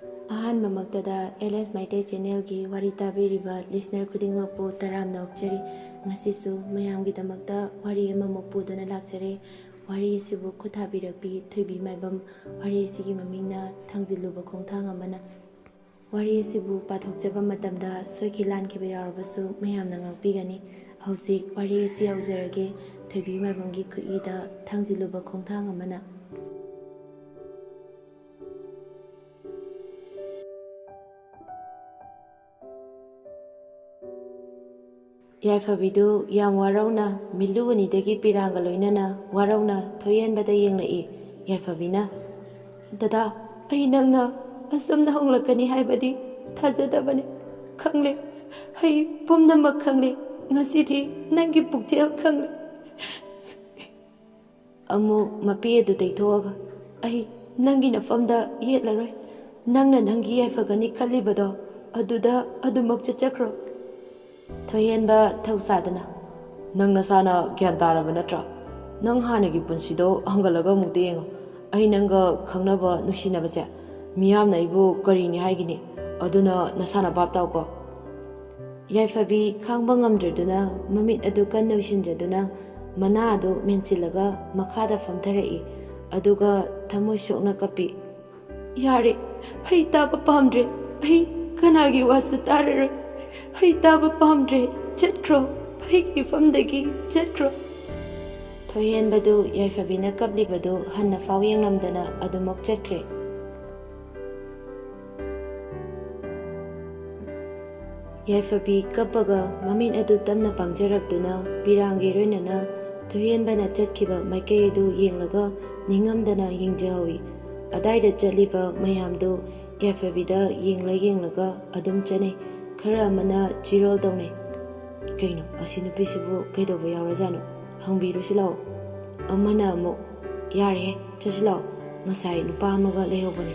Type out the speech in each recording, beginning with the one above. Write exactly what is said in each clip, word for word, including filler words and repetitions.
ꯑꯍꯥꯟꯕꯃꯛꯇꯗ L ꯑꯦꯁ ꯃꯩꯇꯩ ꯆꯦꯅꯦꯜꯒꯤ ꯋꯥꯔꯤ ꯇꯥꯕꯤꯔꯤꯕ listener ꯈꯨꯗꯤꯡꯃꯛꯄꯨ ꯇꯔꯥꯝꯅ ꯑꯣꯛꯆꯔꯤ꯫ ꯉꯁꯤꯁꯨ ꯃꯌꯥꯝꯒꯤꯗꯃꯛꯇ ꯋꯥꯔꯤ ꯑꯃꯃꯨꯛ ꯄꯨꯗꯨꯅ ꯂꯥꯛꯆꯔꯦ꯫ ꯋꯥꯔꯤ ꯑꯁꯤꯕꯨ ꯈꯨꯠ ꯊꯥꯕꯤꯔꯛꯄꯤ ꯊꯣꯏꯕꯤ ꯃꯥꯏꯕꯝ꯫ ꯋꯥꯔꯤ ꯑꯁꯤꯒꯤ ꯃꯃꯤꯡꯅ ꯊꯥꯡꯖꯤꯜꯂꯨꯕ ꯈꯣꯡꯊꯥꯡ ꯑꯃꯅ꯫ ꯋꯥꯔꯤ ꯑꯁꯤꯕꯨ ꯄꯥꯊꯣꯛꯆꯕ ꯃꯇꯝꯗ ꯁꯣꯏꯈꯤ ꯂꯥꯟꯈꯤꯕ ꯌꯥꯎꯔꯕꯁꯨ ꯃꯌꯥꯝꯅ ꯉꯥꯛꯄꯤꯒꯅꯤ꯫ ꯍꯧꯖꯤꯛ ꯋꯥꯔꯤ ꯑꯁꯤ ꯍꯧꯖꯔꯒꯦ꯫ ꯊꯣꯏꯕꯤ ꯃꯥꯏꯕꯝꯒꯤ ꯈꯨꯠꯏꯗ ꯊꯥꯡꯖꯤꯜꯂꯨꯕ ꯈꯣꯡꯊꯥꯡ ꯑꯃꯅ꯫ ꯌꯥꯏꯐꯕꯤꯗꯨ ꯌꯥꯝ ꯋꯥꯔꯧꯅ ꯃꯤꯠꯂꯨ ꯑꯅꯤꯗꯒꯤ ꯄꯤꯔꯥꯡꯒ ꯂꯣꯏꯅꯅ ꯋꯥꯔꯧꯅ ꯊꯣꯏꯍꯦꯟꯕꯗ ꯌꯦꯡꯂꯛꯏ꯫ ꯌꯥꯏꯐꯕꯤꯅ, "ꯗꯗꯥ, ꯑꯩ ꯅꯪꯅ ꯑꯁꯨꯝꯅ ꯍꯣꯡꯂꯛꯀꯅꯤ ꯍꯥꯏꯕꯗꯤ ꯊꯥꯖꯗꯕꯅꯤ꯫ ꯈꯪꯂꯦ, ꯑꯩ ꯄꯨꯝꯅꯃꯛ ꯈꯪꯂꯦ꯫ ꯉꯁꯤꯗꯤ ꯅꯪꯒꯤ ꯄꯨꯛꯆꯦꯜ ꯈꯪꯂꯦ꯫" ꯑꯃꯨꯛ ꯃꯄꯤ ꯑꯗꯨ ꯇꯩꯊꯣꯛꯑꯒ, "ꯑꯩ ꯅꯪꯒꯤ ꯅꯐꯝꯗ ꯌꯦꯠꯂꯔꯣꯏ꯫ ꯅꯪꯅ ꯅꯪꯒꯤ ꯌꯥꯏꯐꯒꯅꯤ ꯈꯜꯂꯤꯕꯗꯣ ꯑꯗꯨꯗ ꯑꯗꯨꯃꯛ ꯆꯠꯆꯈ꯭ꯔꯣ꯫" ꯊꯣꯏꯍꯦꯟꯕ ꯊꯧꯁꯥꯗꯅ, "ꯅꯪ ꯅꯁꯥꯅ ꯒ꯭ꯌꯥꯟ ꯇꯥꯔꯕ ꯅꯠꯇ꯭ꯔꯥ? ꯅꯪ ꯍꯥꯟꯅꯒꯤ ꯄꯨꯟꯁꯤꯗꯣ ꯍꯪꯒꯠꯂꯒ ꯑꯃꯨꯛꯇ ꯌꯦꯡꯉꯣ꯫ ꯑꯩ ꯅꯪꯒ ꯈꯪꯅꯕ ꯅꯨꯡꯁꯤꯅꯕꯁꯦ ꯃꯤꯌꯥꯝꯅ ꯑꯩꯕꯨ ꯀꯔꯤꯅꯤ ꯍꯥꯏꯒꯅꯤ? ꯑꯗꯨꯅ ꯅꯁꯥꯅ ꯚꯥꯞ ꯇꯥꯎꯀꯣ꯫" ꯌꯥꯏꯐꯕꯤ ꯈꯥꯡꯕ ꯉꯝꯗ꯭ꯔꯗꯨꯅ ꯃꯃꯤꯠ ꯑꯗꯨ ꯀꯟꯅ ꯎꯏꯁꯤꯟꯖꯗꯨꯅ ꯃꯅꯥ ꯑꯗꯨ ꯃꯦꯟꯁꯤꯜꯂꯒ ꯃꯈꯥꯗ ꯐꯝꯊꯔꯛꯏ꯫ ꯑꯗꯨꯒ ꯊꯃꯣꯏ ꯁꯣꯛꯅ ꯀꯞꯄꯤ꯫ "ꯌꯥꯔꯦ, ꯑꯩ ꯇꯥꯕ ꯄꯥꯝꯗ꯭ꯔꯦ꯫ ꯑꯩ ꯀꯅꯥꯒꯤ ꯋꯥꯁꯨ ꯇꯥꯔꯔꯣꯏ꯫ ꯑꯩ ꯇꯥꯕ ꯄꯥꯝꯗ꯭ꯔꯦ꯫ ꯆꯠꯈ꯭ꯔꯣ, ꯑꯩꯒꯤ ꯏꯐꯝꯗꯒꯤ ꯆꯠꯈ꯭ꯔꯣ꯫" ꯊꯣꯏꯍꯦꯟꯕꯗꯨ ꯌꯥꯏꯐꯕꯤꯅ ꯀꯞꯂꯤꯕꯗꯨ ꯍꯟꯅ ꯐꯥꯎ ꯌꯦꯡꯂꯝꯗꯅ ꯑꯗꯨꯃꯛ ꯆꯠꯈ꯭ꯔꯦ꯫ ꯌꯥꯏꯐꯕꯤ ꯀꯞꯄꯒ ꯃꯃꯤꯠ ꯑꯗꯨ ꯇꯞꯅ ꯄꯥꯡꯖꯔꯛꯇꯨꯅ ꯄꯤꯔꯥꯡꯒ ꯏꯔꯣꯏꯅꯅ ꯊꯣꯏꯍꯦꯟꯕꯅ ꯆꯠꯈꯤꯕ ꯃꯥꯏꯀꯩ ꯑꯗꯨ ꯌꯦꯡꯂꯒ ꯅꯤꯡꯉꯝꯗꯅ ꯌꯦꯡꯖꯍꯧꯏ꯫ ꯑꯗꯥꯏꯗ ꯆꯠꯂꯤꯕ ꯃꯌꯥꯝꯗꯨ ꯌꯥꯏꯐꯕꯤꯗ ꯌꯦꯡꯂ ꯌꯦꯡꯂꯒ ꯑꯗꯨꯝ ꯆꯠꯅꯩ꯫ ꯈꯔ ꯑꯃꯅ ꯆꯤꯔꯣꯜ ꯇꯧꯅꯩ꯫ "ꯀꯩꯅꯣ, ꯑꯁꯤ ꯅꯨꯄꯤꯁꯤꯕꯨ ꯀꯩꯗꯧꯕ ꯌꯥꯎꯔꯖꯥꯠꯅꯣ? ꯍꯪꯕꯤꯔꯨꯁꯤ ꯂꯥꯛꯑꯣ꯫" ꯑꯃꯅ ꯑꯃꯨꯛ, "ꯌꯥꯔꯦꯍꯦ, ꯆꯠꯁꯤ ꯂꯥꯛꯑꯣ, ꯉꯁꯥꯏ ꯅꯨꯄꯥ ꯑꯃꯒ ꯂꯩꯍꯧꯕꯅꯦ꯫"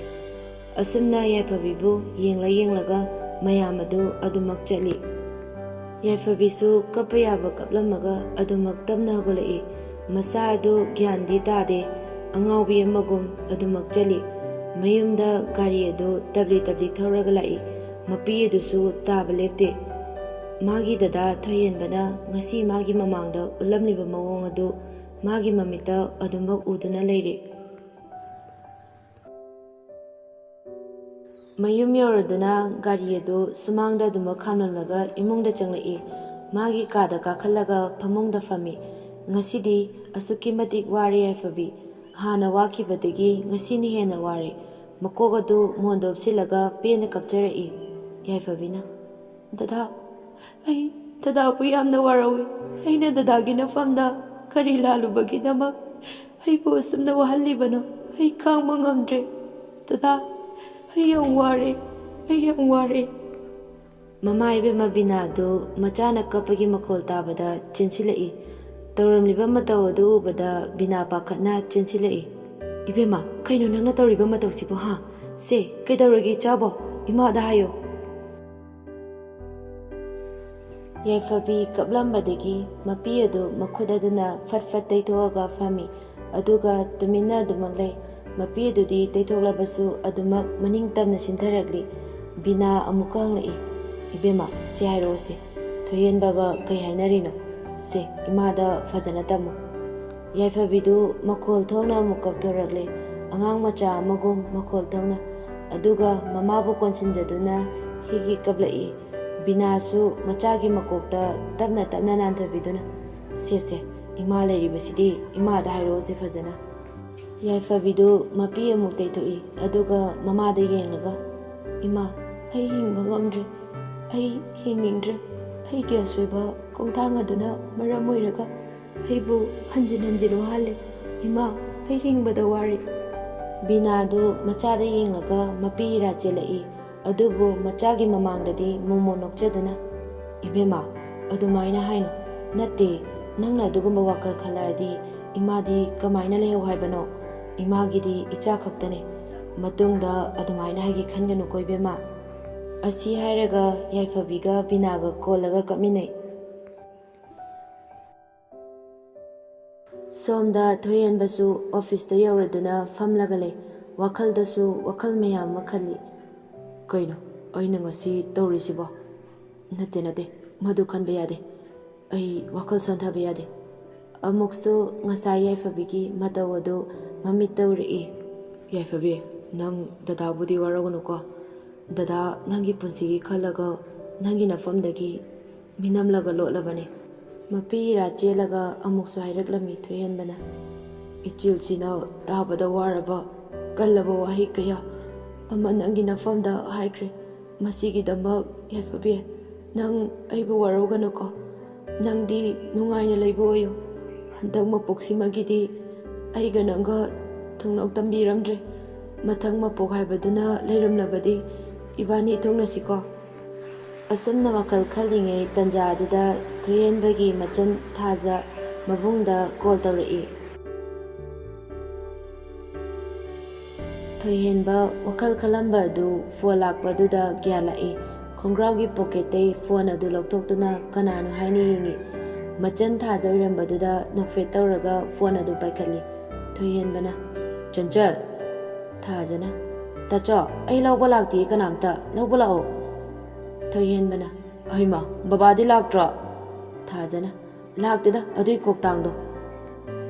ꯑꯁꯨꯝꯅ ꯌꯥꯏꯐꯕꯤꯕꯨ ꯌꯦꯡꯂ ꯌꯦꯡꯂꯒ ꯃꯌꯥꯝ ꯑꯗꯨ ꯑꯗꯨꯃꯛ ꯆꯠꯂꯤ꯫ ꯌꯥꯏꯐꯕꯤꯁꯨ ꯀꯞꯄ ꯌꯥꯕ ꯀꯞꯂꯝꯃꯒ ꯑꯗꯨꯃꯛ ꯇꯞꯅ ꯍꯧꯒꯠꯂꯛꯏ꯫ ꯃꯁꯥ ꯑꯗꯨ ꯒ꯭ꯌꯥꯟꯗꯤ ꯇꯥꯗꯦ, ꯑꯉꯥꯎꯕꯤ ꯑꯃꯒꯨꯝ ꯑꯗꯨꯃꯛ ꯆꯠꯂꯤ꯫ ꯃꯌꯨꯝꯗ ꯒꯥꯔꯤ ꯑꯗꯨ ꯇꯞꯂꯤ ꯇꯞꯂꯤ ꯊꯧꯔꯒ ꯂꯥꯛꯏ꯫ ꯃꯄꯤ ꯑꯗꯨꯁꯨ ꯇꯥꯕ ꯂꯦꯞꯇꯦ꯫ ꯃꯥꯒꯤ ꯗꯗꯥ ꯊꯣꯏꯍꯦꯟꯕꯅ ꯉꯁꯤ ꯃꯥꯒꯤ ꯃꯃꯥꯡꯗ ꯎꯠꯂꯝꯂꯤꯕ ꯃꯑꯣꯡ ꯑꯗꯨ ꯃꯥꯒꯤ ꯃꯃꯤꯠꯇ ꯑꯗꯨꯃꯛ ꯎꯗꯨꯅ ꯂꯩꯔꯤ꯫ ꯃꯌꯨꯝ ꯌꯧꯔꯗꯨꯅ ꯒꯥꯔꯤ ꯑꯗꯨ ꯁꯨꯃꯥꯡꯗ ꯑꯗꯨꯃꯛ ꯈꯥꯝꯂꯝꯂꯒ ꯏꯃꯨꯡꯗ ꯆꯪꯂꯛꯏ꯫ ꯃꯥꯒꯤ ꯀꯥꯗ ꯀꯥꯈꯠꯂꯒ ꯐꯃꯨꯡꯗ ꯐꯝꯃꯤ꯫ ꯉꯁꯤꯗꯤ ꯑꯁꯨꯛꯀꯤ ꯃꯇꯤꯛ ꯋꯥꯔꯦ ꯌꯥꯏꯐꯕꯤ꯫ ꯍꯥꯟꯅ ꯋꯥꯈꯤꯕꯗꯒꯤ ꯉꯁꯤꯅ ꯍꯦꯟꯅ ꯋꯥꯔꯦ꯫ ꯃꯀꯣꯛ ꯑꯗꯨ ꯃꯣꯟꯗ ꯎꯞꯁꯤꯜꯂꯒ ꯄꯦꯟꯅ ꯀꯞꯆꯔꯛꯏ꯫ ꯌꯥꯏꯐꯕꯤꯅ, "ꯗꯗꯥ, ꯑꯩ ꯗꯗꯥꯕꯨ ꯌꯥꯝꯅ ꯋꯥꯔꯧꯏ꯫ ꯑꯩꯅ ꯗꯗꯥꯒꯤ ꯅꯐꯝꯗ ꯀꯔꯤ ꯂꯥꯜꯂꯨꯕꯒꯤꯗꯃꯛ ꯑꯩꯕꯨ ꯑꯁꯨꯝꯅ ꯋꯥꯍꯜꯂꯤꯕꯅꯣ? ꯑꯩ ꯈꯥꯡꯕ ꯉꯝꯗ꯭ꯔꯦ꯫ ꯗꯗꯥ, ꯑꯩ ꯌꯥꯝ ꯋꯥꯔꯦ꯫ ꯑꯩ ꯌꯥꯝ ꯋꯥꯔꯦ꯫" ꯃꯃꯥ ꯏꯕꯦꯝꯃ ꯕꯤꯅꯥꯗꯨ ꯃꯆꯥꯅ ꯀꯞꯄꯒꯤ ꯃꯈꯣꯜ ꯇꯥꯕꯗ ꯆꯦꯟꯁꯤꯜꯂꯛꯏ꯫ ꯇꯧꯔꯝꯂꯤꯕ ꯃꯇꯧ ꯑꯗꯨ ꯎꯕꯗ ꯕꯤꯅꯥ ꯄꯥꯈꯠꯅ ꯆꯦꯟꯁꯤꯜꯂꯛꯏ꯫ "ꯏꯕꯦꯝꯃ, ꯀꯩꯅꯣ ꯅꯪꯅ ꯇꯧꯔꯤꯕ ꯃꯇꯧꯁꯤꯕꯨ, ꯍꯥ? ꯁꯦ, ꯀꯩꯗꯧꯔꯒꯦ ꯏꯆꯥꯕꯣ? ꯏꯃꯥꯗ ꯍꯥꯏꯌꯨ꯫" ꯌꯥꯏꯐꯕꯤ ꯀꯞꯂꯝꯕꯗꯒꯤ ꯃꯄꯤ ꯑꯗꯨ ꯃꯈꯨꯠ ꯑꯗꯨꯅ ꯐꯠ ꯐꯠ ꯇꯩꯊꯣꯛꯑꯒ ꯐꯝꯃꯤ꯫ ꯑꯗꯨꯒ ꯇꯨꯃꯤꯟꯅ ꯑꯗꯨꯃꯛ ꯂꯩ꯫ ꯃꯄꯤ ꯑꯗꯨꯗꯤ ꯇꯩꯊꯣꯛꯂꯕꯁꯨ ꯑꯗꯨꯃꯛ ꯃꯅꯤꯡ ꯇꯝꯅ ꯆꯤꯟꯊꯔꯛꯂꯤ꯫ ꯕꯤꯅꯥ ꯑꯃꯨꯛꯀ ꯍꯪꯂꯛꯏ, "ꯏꯕꯦꯝꯃ, ꯁꯤ ꯍꯥꯏꯔꯛꯑꯣꯁꯦ, ꯊꯣꯏꯍꯦꯟꯕꯒ ꯀꯩ ꯍꯥꯏꯅꯔꯤꯅꯣ? ꯁꯦ, ꯏꯃꯥꯗ ꯐꯖꯅ ꯇꯝꯃꯨ꯫" ꯌꯥꯏꯐꯕꯤꯗꯨ ꯃꯈꯣꯜ ꯊꯣꯛꯅ ꯑꯃꯨꯛ ꯀꯞꯊꯣꯔꯛꯂꯦ꯫ ꯑꯉꯥꯡ ꯃꯆꯥ ꯑꯃꯒꯨꯝ ꯃꯈꯣꯜ ꯊꯣꯛꯅ꯫ ꯑꯗꯨꯒ ꯃꯃꯥꯕꯨ ꯀꯣꯟꯁꯤꯟꯖꯗꯨꯅ ꯍꯤꯛ ꯍꯤꯛ ꯀꯞꯂꯛꯏ꯫ ꯕꯤꯅꯥꯁꯨ ꯃꯆꯥꯒꯤ ꯃꯀꯣꯛꯇ ꯇꯞꯅ ꯇꯞꯅ ꯅꯥꯟꯊꯕꯤꯗꯨꯅ, "ꯁꯦ, ꯁꯦ, ꯏꯃꯥ ꯂꯩꯔꯤꯕꯁꯤꯗꯤ, ꯏꯃꯥꯗ ꯍꯥꯏꯔꯛꯑꯣꯁꯦ ꯐꯖꯅ꯫" ꯌꯥꯏꯐꯕꯤꯗꯨ ꯃꯄꯤ ꯑꯃꯨꯛ ꯇꯩꯊꯣꯛꯏ, ꯑꯗꯨꯒ ꯃꯃꯥꯗ ꯌꯦꯡꯂꯒ, "ꯏꯃꯥ, ꯑꯩ ꯍꯤꯡꯕ ꯉꯝꯗ꯭ꯔꯦ꯫ ꯑꯩ ꯍꯤꯡꯅꯤꯡꯗ꯭ꯔꯦ꯫ ꯑꯩꯒꯤ ꯑꯁꯣꯏꯕ ꯈꯣꯡꯊꯥꯡ ꯑꯗꯨꯅ ꯃꯔꯝ ꯑꯣꯏꯔꯒ ꯑꯩꯕꯨ ꯍꯟꯖꯤꯟ ꯍꯟꯖꯤꯟ ꯋꯥꯍꯜꯂꯦ꯫ ꯏꯃꯥ, ꯑꯩ ꯍꯤꯡꯕꯗ ꯋꯥꯔꯦ꯫" ꯕꯤꯅꯥꯗꯨ ꯃꯆꯥꯗ ꯌꯦꯡꯂꯒ ꯃꯄꯤ ꯏꯔꯥ ꯆꯦꯜꯂꯛꯏ꯫ ꯑꯗꯨꯕꯨ ꯃꯆꯥꯒꯤ ꯃꯃꯥꯡꯗꯗꯤ ꯃꯣꯃꯣ ꯅꯣꯛꯆꯗꯨꯅ, "ꯏꯕꯦꯝꯃ, ꯑꯗꯨꯃꯥꯏꯅ ꯍꯥꯏꯅꯨ꯫ ꯅꯠꯇꯦ, ꯅꯪꯅ ꯑꯗꯨꯒꯨꯝꯕ ꯋꯥꯈꯜ ꯈꯜꯂꯛꯑꯗꯤ ꯏꯃꯥꯗꯤ ꯀꯃꯥꯏꯅ ꯂꯩꯍꯧ ꯍꯥꯏꯕꯅꯣ? ꯏꯃꯥꯒꯤꯗꯤ ꯏꯆꯥ ꯈꯛꯇꯅꯦ꯫ ꯃꯇꯨꯡꯗ ꯑꯗꯨꯃꯥꯏꯅ ꯍꯥꯏꯒꯦ ꯈꯟꯒꯅꯨꯀꯣ ꯏꯕꯦꯝꯃ꯫" ꯑꯁꯤ ꯍꯥꯏꯔꯒ ꯌꯥꯏꯐꯕꯤꯒ ꯕꯤꯅꯥꯒ ꯀꯣꯜꯂꯒ ꯀꯞꯃꯤꯟꯅꯩ꯫ ꯁꯣꯝꯗ ꯊꯣꯏꯍꯦꯟꯕꯁꯨ ꯑꯣꯐꯤꯁꯇ ꯌꯧꯔꯗꯨꯅ ꯐꯝꯂꯒ ꯂꯩ꯫ ꯋꯥꯈꯜꯗꯁꯨ ꯋꯥꯈꯜ ꯃꯌꯥꯝ ꯑꯃ ꯈꯜꯂꯤ꯫ "ꯀꯩꯅꯣ ꯑꯩꯅ ꯉꯁꯤ ꯇꯧꯔꯤꯁꯤꯕꯣ? ꯅꯠꯇꯦ, ꯅꯠꯇꯦ, ꯃꯗꯨ ꯈꯟꯕ ꯌꯥꯗꯦ꯫ ꯑꯩ ꯋꯥꯈꯜ ꯁꯣꯟꯊꯕ ꯌꯥꯗꯦ"꯫ ꯑꯃꯨꯛꯁꯨ ꯉꯁꯥꯏ ꯌꯥꯏꯐꯕꯤꯒꯤ ꯃꯇꯧ ꯑꯗꯨ ꯃꯃꯤꯠꯇ ꯎꯔꯛꯏ꯫ "ꯌꯥꯏꯐꯕꯤ, ꯅꯪ ꯗꯗꯥꯕꯨꯗꯤ ꯋꯥꯔꯧꯒꯅꯨꯀꯣ꯫ ꯗꯗꯥ ꯅꯪꯒꯤ ꯄꯨꯟꯁꯤꯒꯤ ꯈꯜꯂꯒ ꯅꯪꯒꯤ ꯅꯐꯝꯗꯒꯤ ꯃꯤꯅꯝꯂꯒ ꯂꯣꯠꯂꯕꯅꯤ"꯫ ꯃꯄꯤ ꯏꯔꯥ ꯆꯦꯜꯂꯒ ꯑꯃꯨꯛꯁꯨ ꯍꯥꯏꯔꯛꯂꯝꯃꯤ ꯊꯣꯏꯍꯦꯟꯕꯅ꯫ ꯏꯆꯦꯜꯁꯤꯅ ꯇꯥꯕꯗ ꯋꯥꯔꯕ ꯀꯜꯂꯕ ꯋꯥꯍꯩ ꯀꯌꯥ ꯑꯃ ꯅꯪꯒꯤ ꯅꯐꯝꯗ ꯍꯥꯏꯈ꯭ꯔꯦ꯫ ꯃꯁꯤꯒꯤꯗꯃꯛ ꯌꯥꯏꯐꯕꯤ, ꯅꯪ ꯑꯩꯕꯨ ꯋꯥꯔꯧꯒꯅꯨꯀꯣ꯫ ꯅꯪꯗꯤ ꯅꯨꯡꯉꯥꯏꯅ ꯂꯩꯕ ꯑꯣꯏꯌꯨ꯫ ꯍꯟꯗꯛ ꯃꯄꯣꯛꯁꯤꯃꯒꯤꯗꯤ ꯑꯩꯒ ꯅꯪꯒ ꯊꯨꯡꯅꯧ ꯇꯝꯕꯤꯔꯝꯗ꯭ꯔꯦ꯫ ꯃꯊꯪ ꯃꯄꯣꯛ ꯍꯥꯏꯕꯗꯨꯅ ꯂꯩꯔꯝꯂꯕꯗꯤ ꯏꯕꯥꯅꯤ ꯊꯨꯡꯅꯁꯤꯀꯣ꯫ ꯑꯁꯨꯝꯅ ꯋꯥꯈꯜ ꯈꯜꯂꯤꯉꯩ ꯇꯟꯖꯥꯗꯨꯗ ꯊꯣꯏꯍꯦꯟꯕꯒꯤ ꯃꯆꯟ ꯊꯥꯖ ꯃꯕꯨꯡꯗ ꯀꯣꯜ ꯇꯧꯔꯛꯏ꯫ ꯊꯣꯏꯍꯦꯟꯕ ꯋꯥꯈꯜ ꯈꯜꯂꯝꯕ ꯑꯗꯨ ꯐꯣꯟ ꯂꯥꯛꯄꯗꯨꯗ ꯒ꯭ꯌꯥꯟ ꯂꯥꯛꯏ꯫ ꯈꯣꯡꯒ꯭ꯔꯥꯎꯒꯤ ꯄꯣꯀꯦꯠꯇꯩ ꯐꯣꯟ ꯑꯗꯨ ꯂꯧꯊꯣꯛꯇꯨꯅ ꯀꯅꯥꯅꯣ ꯍꯥꯏꯅ ꯌꯦꯡꯉꯤ꯫ ꯃꯆꯟ ꯊꯥꯖ ꯑꯣꯏꯔꯝꯕꯗꯨꯗ ꯅꯣꯛꯐꯦꯠ ꯇꯧꯔꯒ ꯐꯣꯟ ꯑꯗꯨ ꯄꯥꯏꯈꯠꯂꯤ꯫ ꯊꯣꯏꯍꯦꯟꯕꯅ, "ꯆꯟꯆꯜ!" ꯊꯥꯖꯅ, "ꯇꯥꯆꯧ, ꯑꯩ ꯂꯧꯕ ꯂꯥꯛꯇꯤꯌꯦ ꯀꯅꯥꯝꯇ, ꯂꯧꯕ ꯂꯥꯛꯑꯣ"꯫ ꯊꯣꯏꯍꯦꯟꯕꯅ, "ꯑꯍꯩꯃ, ꯕꯕꯥꯗꯤ ꯂꯥꯛꯇ꯭ꯔꯣ?" ꯊꯥꯖꯅ, "ꯂꯥꯛꯇꯦꯗ, ꯑꯗꯨꯏ ꯀꯣꯛꯇꯥꯡꯗꯣ"꯫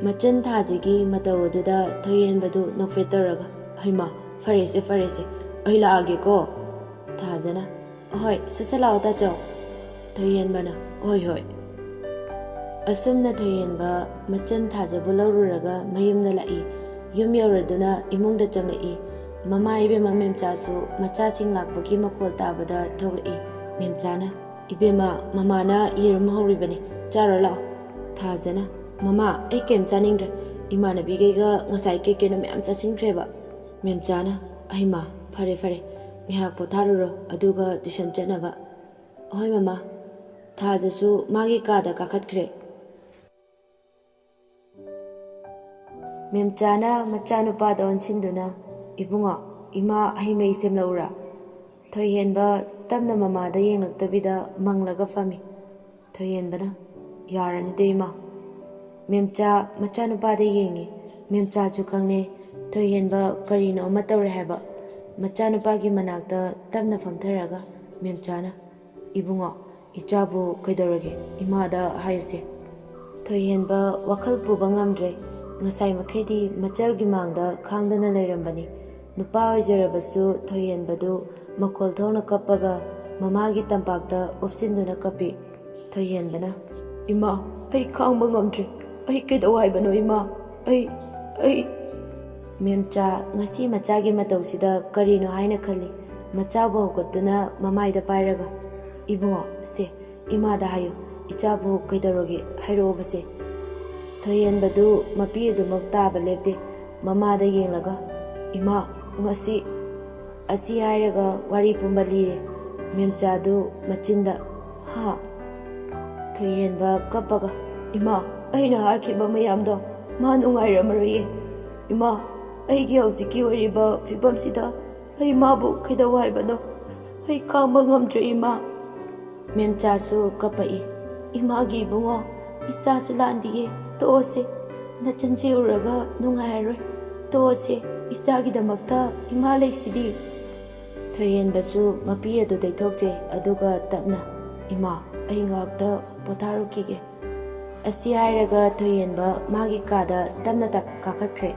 ꯃꯆꯟ ꯊꯥꯖꯒꯤ ꯃꯇꯧ ꯑꯗꯨꯗ ꯊꯣꯏꯍꯦꯟꯕꯗꯨ ꯅꯣꯛꯐꯦꯠ ꯇꯧꯔꯒ, "ꯑꯍꯩꯃ, ꯐꯔꯦꯁꯦ, ꯐꯔꯦꯁꯦ, ꯑꯩ ꯂꯥꯛꯑꯒꯦꯀꯣ"꯫ ꯊꯥꯖꯅ, "ꯑꯍꯣꯏ, ꯁꯠ ꯁꯠ ꯂꯥꯛꯑꯣ ꯇꯥꯆꯧ"꯫ ꯊꯣꯏꯍꯦꯟꯕꯅ, "ꯍꯣꯏ, ꯍꯣꯏ"꯫ ꯑꯁꯨꯝꯅ ꯊꯣꯏꯍꯦꯟꯕ ꯃꯆꯟ ꯊꯥꯖꯕꯨ ꯂꯧꯔꯨꯔꯒ ꯃꯌꯨꯝꯗ ꯂꯥꯛꯏ꯫ ꯌꯨꯝ ꯌꯧꯔꯗꯨꯅ ꯏꯃꯨꯡꯗ ꯆꯪꯂꯛꯏ꯫ ꯃꯃꯥ ꯏꯕꯦꯝꯃ ꯃꯦꯝꯆꯥꯁꯨ ꯃꯆꯥꯁꯤꯡ ꯂꯥꯛꯄꯒꯤ ꯃꯈꯣꯜ ꯇꯥꯕꯗ ꯊꯣꯛꯂꯛꯏ꯫ ꯃꯦꯝꯆꯥꯅ, "ꯏꯕꯦꯝꯃ, ꯃꯃꯥꯅ ꯌꯦꯔꯨꯝ ꯍꯧꯔꯤꯕꯅꯤ, ꯆꯥꯔꯣ ꯂꯥꯛꯑꯣ"꯫ ꯊꯥꯖꯅ, "ꯃꯃꯥ, ꯑꯩ ꯀꯩꯝ ꯆꯥꯅꯤꯡꯗ꯭ꯔꯦ꯫ ꯏꯃꯥꯟꯅꯕꯤꯈꯩꯒ ꯉꯁꯥꯏ ꯀꯩ ꯀꯩꯅꯣ ꯃꯌꯥꯝ ꯆꯥꯁꯤꯟꯈ꯭ꯔꯦꯕ"꯫ ꯃꯦꯝꯆꯥꯅ, "ꯑꯩꯃ, ꯐꯔꯦ ꯐꯔꯦ, ꯉꯥꯏꯍꯥꯛ ꯄꯣꯊꯥꯔꯨꯔꯣ, ꯑꯗꯨꯒ ꯇꯨꯏꯁꯟ ꯆꯠꯅꯕ"꯫ "ꯍꯣꯏ ꯃꯃꯥ"꯫ ꯊꯥꯖꯁꯨ ꯃꯥꯒꯤ ꯀꯥꯗ ꯀꯥꯈꯠꯈ꯭ꯔꯦ꯫ ꯃꯦꯝꯆꯥꯅ ꯃꯆꯥꯅꯨꯄꯥꯗ ꯑꯣꯟꯁꯤꯟꯗꯨꯅ, "ꯏꯕꯨꯡꯉꯣ, ꯏꯃꯥ ꯍꯩ ꯃꯍꯤ ꯁꯦꯝꯂꯛꯎꯔꯥ?" ꯊꯣꯏꯍꯦꯟꯕ ꯇꯞꯅ ꯃꯃꯥꯗ ꯌꯦꯡꯂꯛꯇꯕꯤꯗ ꯃꯪꯂꯒ ꯐꯝꯃꯤ꯫ ꯊꯣꯏꯍꯦꯟꯕꯅ, "ꯌꯥꯔꯅꯤꯗ ꯏꯃꯥ"꯫ ꯃꯦꯝꯆꯥ ꯃꯆꯥꯅꯨꯄꯥꯗ ꯌꯦꯡꯉꯤ꯫ ꯃꯦꯝꯆꯥꯁꯨ ꯈꯪꯂꯦ ꯊꯣꯏꯍꯦꯟꯕ ꯀꯔꯤꯅꯣ ꯑꯃ ꯇꯧꯔꯦ ꯍꯥꯏꯕ꯫ ꯃꯆꯥꯅꯨꯄꯥꯒꯤ ꯃꯅꯥꯛꯇ ꯇꯞꯅ ꯐꯝꯊꯔꯒ ꯃꯦꯝꯆꯥꯅ, "ꯏꯕꯨꯡꯉꯣ, ꯏꯆꯥꯕꯨ ꯀꯩꯗꯧꯔꯒꯦ? ꯏꯃꯥꯗ ꯍꯥꯏꯌꯨꯁꯦ꯫" ꯊꯣꯏꯍꯦꯟꯕ ꯋꯥꯈꯜ ꯄꯨꯕ ꯉꯝꯗ꯭ꯔꯦ꯫ ꯉꯁꯥꯏ ꯃꯈꯩꯗꯤ ꯃꯆꯜꯒꯤ ꯃꯥꯡꯗ ꯈꯥꯡꯗꯨꯅ ꯂꯩꯔꯝꯕꯅꯤ꯫ ꯅꯨꯄꯥ ꯑꯣꯏꯖꯔꯕꯁꯨ ꯊꯣꯏꯍꯦꯟꯕꯗꯨ ꯃꯈꯣꯜ ꯊꯣꯛꯅ ꯀꯞꯄꯒ ꯃꯃꯥꯒꯤ ꯇꯝꯄꯥꯛꯇ ꯎꯞꯁꯤꯟꯗꯨꯅ ꯀꯞꯄꯤ꯫ ꯊꯣꯏꯍꯦꯟꯕꯅ, "ꯏꯃꯥ, ꯑꯩ ꯈꯥꯡꯕ ꯉꯝꯗ꯭ꯔꯦ꯫ ꯑꯩ ꯀꯩꯗꯧ ꯍꯥꯏꯕꯅꯣ ꯏꯃꯥ? ꯑꯩ, ꯑꯩ..." ꯃꯦꯝꯆꯥ ꯉꯁꯤ ꯃꯆꯥꯒꯤ ꯃꯇꯧꯁꯤꯗ ꯀꯔꯤꯅꯣ ꯍꯥꯏꯅ ꯈꯜꯂꯤ꯫ ꯃꯆꯥꯕꯨ ꯍꯧꯒꯠꯇꯨꯅ ꯃꯃꯥꯏꯗ ꯄꯥꯏꯔꯒ, "ꯏꯕꯨꯡꯉꯣ, ꯁꯦ, ꯏꯃꯥꯗ ꯍꯥꯏꯌꯨ, ꯏꯆꯥꯕꯨ ꯀꯩꯗꯧꯔꯒꯦ ꯍꯥꯏꯔꯛꯑꯣꯕꯁꯦ꯫" ꯊꯣꯏꯍꯦꯟꯕꯗꯨ ꯃꯄꯤ ꯑꯗꯨꯃꯛ ꯇꯥꯕ ꯂꯦꯞꯇꯦ꯫ ꯃꯃꯥꯗ ꯌꯦꯡꯂꯒ, "ꯏꯃꯥ, ꯉꯁꯤ..." ꯑꯁꯤ ꯍꯥꯏꯔꯒ ꯋꯥꯔꯤ ꯄꯨꯝꯕ ꯂꯤꯔꯦ꯫ ꯃꯦꯝꯆꯥꯗꯨ ꯃꯆꯤꯟꯗ, "ꯍꯥ?" ꯊꯣꯏꯍꯦꯟꯕ ꯀꯞꯄꯒ, "ꯏꯃꯥ, ꯑꯩꯅ ꯍꯥꯏꯈꯤꯕ ꯃꯌꯥꯝꯗꯣ ꯃꯥ ꯅꯨꯡꯉꯥꯏꯔꯝꯃꯔꯣꯏꯌꯦ꯫ ꯏꯃꯥ, ꯑꯩꯒꯤ ꯍꯧꯖꯤꯛꯀꯤ ꯑꯣꯏꯔꯤꯕ ꯐꯤꯕꯝꯁꯤꯗ ꯑꯩ ꯃꯥꯕꯨ ꯀꯩꯗꯧ ꯍꯥꯏꯕꯅꯣ? ꯑꯩ ꯈꯥꯡꯕ ꯉꯝꯗ꯭ꯔꯦ ꯏꯃꯥ꯫" ꯃꯦꯝꯆꯥꯁꯨ ꯀꯞꯄꯛꯏ꯫ "ꯏꯃꯥꯒꯤ ꯏꯕꯨꯡꯉꯣ, ꯏꯆꯥꯁꯨ ꯂꯥꯟꯗꯤꯌꯦ꯫ ꯇꯣꯛꯑꯁꯦ꯫ ꯅꯆꯤꯟꯁꯤ ꯎꯔꯒ ꯅꯨꯡꯉꯥꯏꯔꯔꯣꯏ꯫ ꯇꯣꯛꯑꯁꯦ꯫ ꯏꯆꯥꯒꯤꯗꯃꯛꯇ ꯏꯃꯥ ꯂꯩꯁꯤꯗꯤ꯫" ꯊꯣꯏꯍꯦꯟꯕꯁꯨ ꯃꯄꯤ ꯑꯗꯨ ꯇꯩꯊꯣꯛꯆꯩ, ꯑꯗꯨꯒ ꯇꯞꯅ, "ꯏꯃꯥ, ꯑꯩ ꯉꯥꯏꯍꯥꯛꯇ ꯄꯣꯊꯥꯔꯨꯈꯤꯒꯦ꯫" ꯑꯁꯤ ꯍꯥꯏꯔꯒ ꯊꯣꯏꯍꯦꯟꯕ ꯃꯥꯒꯤ ꯀꯥꯗ ꯇꯞꯅ ꯇꯛ-, ꯀꯥꯈꯠꯈ꯭ꯔꯦ꯫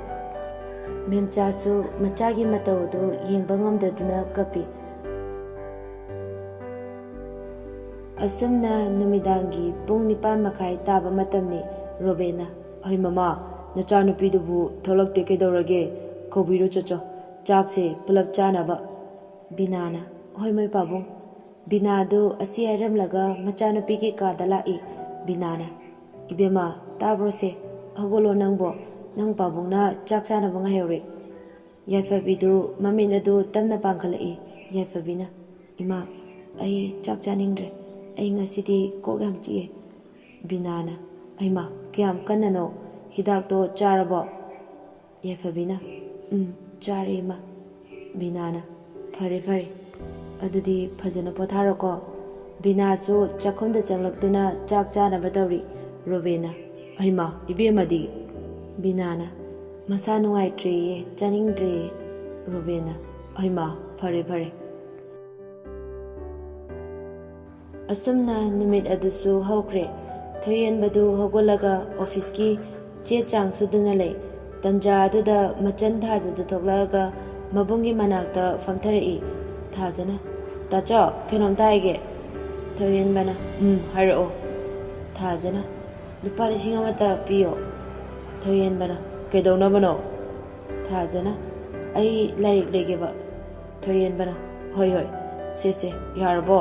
ꯃꯦꯝꯆꯥꯁꯨ ꯃꯆꯥꯒꯤ ꯃꯇꯧ ꯑꯗꯨ ꯌꯦꯡꯕ ꯉꯝꯗꯗꯨꯅ ꯀꯞꯄꯤ꯫ ꯑꯁꯨꯝꯅ ꯅꯨꯃꯤꯗꯥꯡꯒꯤ ꯄꯨꯡ ꯅꯤꯄꯥꯟ ꯃꯈꯥꯏ ꯇꯥꯕ ꯃꯇꯝꯅꯤ꯫ ꯔꯣꯕꯦꯅ, "ꯍꯩ ꯃꯃꯥ, ꯅꯆꯥꯅꯨꯄꯤꯗꯨꯕꯨ ꯊꯣꯛꯂꯛꯇꯦ ꯀꯩꯗꯧꯔꯒꯦ? ꯀꯧꯕꯤꯔꯨ ꯆꯣꯆꯣ, ꯆꯥꯛꯁꯦ ꯄꯨꯂꯞ ꯆꯥꯅꯕ꯫" ꯕꯤꯅꯥꯅ, "ꯍꯣꯏ ꯃꯣꯏ ꯄꯥꯕꯨꯡ꯫" ꯕꯤꯅꯥꯗꯨ ꯑꯁꯤ ꯍꯥꯏꯔꯝꯂꯒ ꯃꯆꯥꯅꯨꯄꯤꯒꯤ ꯀꯥꯗ ꯂꯥꯛꯏ꯫ ꯕꯤꯅꯥꯅ, "ꯏꯕꯦꯝꯃ, ꯇꯥꯕ꯭ꯔꯣꯁꯦ? ꯍꯧꯒꯠꯂꯣ ꯅꯪꯕꯣ, ꯅꯪ ꯄꯥꯕꯨꯡꯅ ꯆꯥꯛ ꯆꯥꯅꯕ ꯉꯥꯏꯍꯧꯔꯦ꯫" ꯌꯥꯏꯐꯕꯤꯗꯨ ꯃꯃꯤꯠ ꯑꯗꯨ ꯇꯞꯅ ꯄꯥꯡꯈꯠꯂꯛꯏ꯫ ꯌꯥꯏꯐꯕꯤꯅ, "ꯏꯃꯥ, ꯑꯩ ꯆꯥꯛ ꯆꯥꯅꯤꯡꯗ꯭ꯔꯦ꯫ ꯑꯩ ꯉꯁꯤꯗꯤ ꯀꯣꯛ ꯌꯥꯝ ꯆꯤꯛꯑꯦ꯫" ꯕꯤꯅꯥꯅ, "ꯍꯩꯃꯥ, ꯀꯌꯥꯝ ꯀꯟꯅꯅꯣ? ꯍꯤꯗꯥꯛꯇꯣ ꯆꯥꯔꯕꯣ?" ꯌꯥꯏꯐꯕꯤꯅ, "ꯎꯝ, ꯆꯥꯔꯦ ꯏꯃꯥ꯫" ꯕꯤꯅꯥꯅ, "ꯐꯔꯦ, ꯐꯔꯦ꯫ ꯑꯗꯨꯗꯤ ꯐꯖꯅ ꯄꯣꯊꯥꯔꯣꯀꯣ꯫" ꯕꯤꯅꯥꯁꯨ ꯆꯥꯛꯈꯨꯝꯗ ꯆꯪꯂꯛꯇꯨꯅ ꯆꯥꯛ ꯆꯥꯅꯕ ꯇꯧꯔꯤ꯫ ꯔꯣꯕꯦꯅ, "ꯍꯩꯃꯥ, ꯏꯕꯦꯝꯃꯗꯤ?" ꯕꯤꯅꯥꯅ, "ꯃꯁꯥ ꯅꯨꯡꯉꯥꯏꯇ꯭ꯔꯦꯌꯦ, ꯆꯥꯅꯤꯡꯗ꯭ꯔꯦꯌꯦ"꯫ ꯔꯨꯕꯦꯟꯅ, "ꯍꯩꯃꯥ, ꯐꯔꯦ ꯐꯔꯦ"꯫ ꯑꯁꯨꯝꯅ ꯅꯨꯃꯤꯠ ꯑꯗꯨꯁꯨ ꯍꯧꯈ꯭ꯔꯦ꯫ ꯊꯣꯏꯍꯦꯟꯕꯗꯨ ꯍꯧꯒꯠꯂꯒ ꯑꯣꯐꯤꯁꯀꯤ ꯆꯦ ꯆꯥꯡ ꯁꯨꯗꯨꯅ ꯂꯩ꯫ ꯇꯟꯖꯥ ꯑꯗꯨꯗ ꯃꯆꯟ ꯊꯥꯖꯗꯨ ꯊꯣꯛꯂꯛꯑꯒ ꯃꯕꯨꯡꯒꯤ ꯃꯅꯥꯛꯇ ꯐꯝꯊꯔꯛꯏ꯫ ꯊꯥꯖꯅ, "ꯇꯥꯆꯧ, ꯀꯩꯅꯣꯝꯇ ꯍꯥꯏꯒꯦ"꯫ ꯊꯣꯏꯍꯦꯟꯕꯅ, "ꯎꯝ, ꯍꯥꯏꯔꯛꯑꯣ"꯫ ꯊꯥꯖꯅ, "ꯂꯨꯄꯥ ꯂꯤꯁꯤꯡ ꯑꯃꯇ ꯄꯤꯌꯣ"꯫ ꯊꯣꯏꯍꯦꯟꯕꯅ, "ꯀꯩꯗꯧꯅꯕꯅꯣ?" ꯊꯥꯖꯅ, "ꯑꯩ ꯂꯥꯏꯔꯤꯛ ꯂꯩꯒꯦꯕ"꯫ ꯊꯣꯏꯍꯦꯟꯕꯅ, "ꯍꯣꯏ ꯍꯣꯏ, ꯁꯦ ꯁꯦ, ꯌꯥꯔꯕꯣ?"